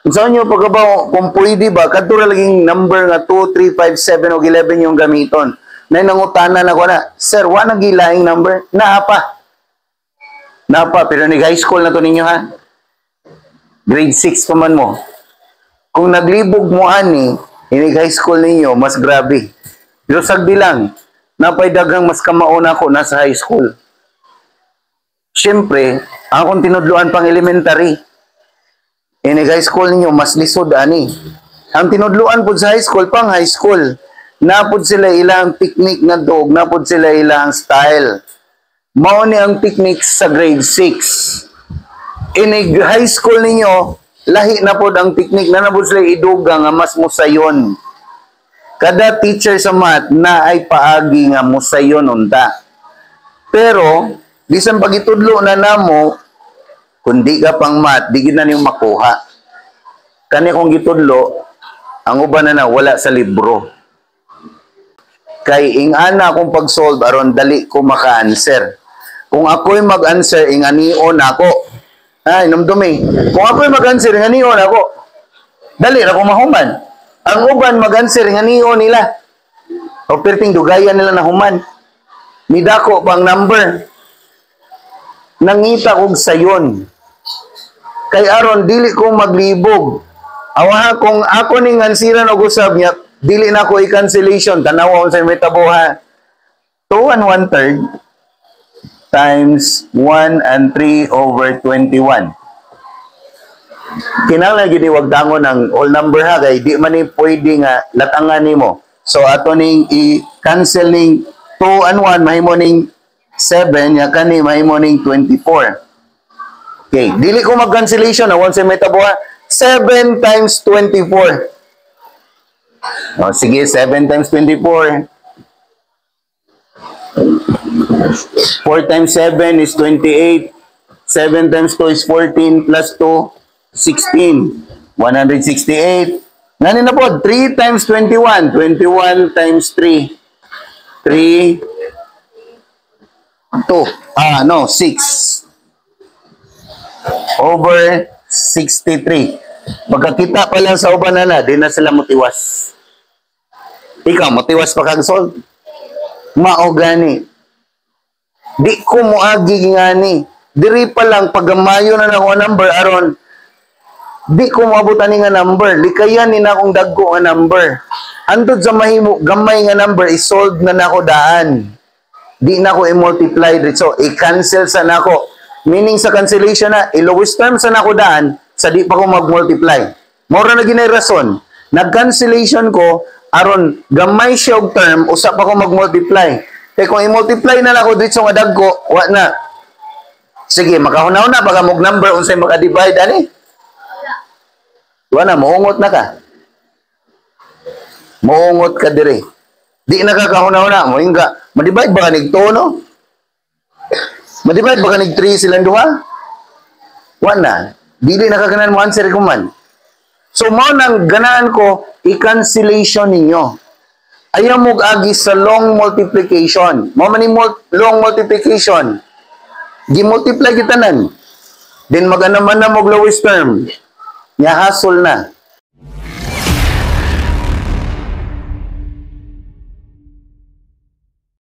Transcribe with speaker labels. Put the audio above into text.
Speaker 1: Unsa nyo pagkabaw, kung pwede ba, kadto ra laging number nga 2, 3, 5, 7 o 11 yung gamiton. Nay nangutana na ko na, "Sir, wa na gilaing number?" Naa pa. Naa pa, pero ni high school na to ninyo ha. Grade 6 pa man mo. Kung naglibog mo ani, inig high school ninyo, mas grabe. Pero sagdi lang, napay daghang mas kamauna ko nasa high school. Siyempre, akong tinudluan pang elementary. Inig high school ninyo, mas lisod ani. Ang tinudluan po sa high school, pang high school. Napod sila ilang technique na dog, napod sila ilang style. Mao ni ang technique sa grade 6. Inig high school ninyo, lahi na pod ang technique na napod sila iduga nga mas musayon. Kada teacher sa math na ay paagi nga musayon unta. Pero, bisan pagitudlo na namo, kung di ka pang math, di gid na nimo makuha. Kani kong gitudlo, ang uban na na wala sa libro. Kay ingana akong pag-solve aron dali ko maka-answer. Kung ako'y mag-answer, inganion ako. Ay, numdumi. Kung ako'y mag-answer, inganion ako. Dali ra ko mahuman. Ang uban mag-answer, inganion nila. O perting dugayan nila na human. Nidako pang number. Nangita kog sayon. Kay aron dili ko maglibog. Awa kung ako ning ansiran og usab niya, dili na ko i-cancellation. Tanawa unsay may tabo ha. 2 and 1/3 times 1 and 3 over 21. Kinahanglan gid wag dangon ang whole number ha, kay di man ni pwede nga latangan nimo. So ato ning i-cancel ning 2 and 1, mahimo ning 7 nya kani mahimo ning 24. Okay, dili ko mag-cancellation na once may tabo ha. 7 times 24. O, sige, 7 times 24. 4 times 7 is 28. 7 times 2 is 14 plus 2, 16. 168. Ngani na po, 3 times 21. 21 times 3. 3, 2. Ah, no, 6. Over 63. Pagkakita pa lang sa uban na na, di na sila motiwas. Ikaw, motiwas pa kag solve. Mao gani. Di ko moagi ngani. Diri pa lang pagamayo na nako number aron di ko moabot ani nga number. Likayan ni na akong dagko nga number. Antod sa mahimo gamay nga number, i-solve na nako daan. Di na ko i-multiply so i-cancel sa nako. Meaning sa cancellation na, i-lowest term sa nako daan sa di pa ko mag-multiply. Mora na ginay rason. Nag-cancellation ko aron gamay siya og term usa pa ko mag-multiply. Kay kung i-multiply na nako dito nga dagko, wa na. Sige, makahunaw na baka mog number unsay maka-divide ani. Wa na, moungot na ka. Moungot ka dire. Di na ka kahuna-huna, mo ka. Ma-divide ba ka nig 2, no? Ma-divide ba ka nig 3 silang duha? Wa na. Dili na ka ganan mo answer ko man. So mao nang ganaan ko i-cancellation ninyo. Ayaw mo agi sa long multiplication. Mao man ni long multiplication. Gi-multiply kita nan. Then magana man na mo lowest term. Nya hasol na.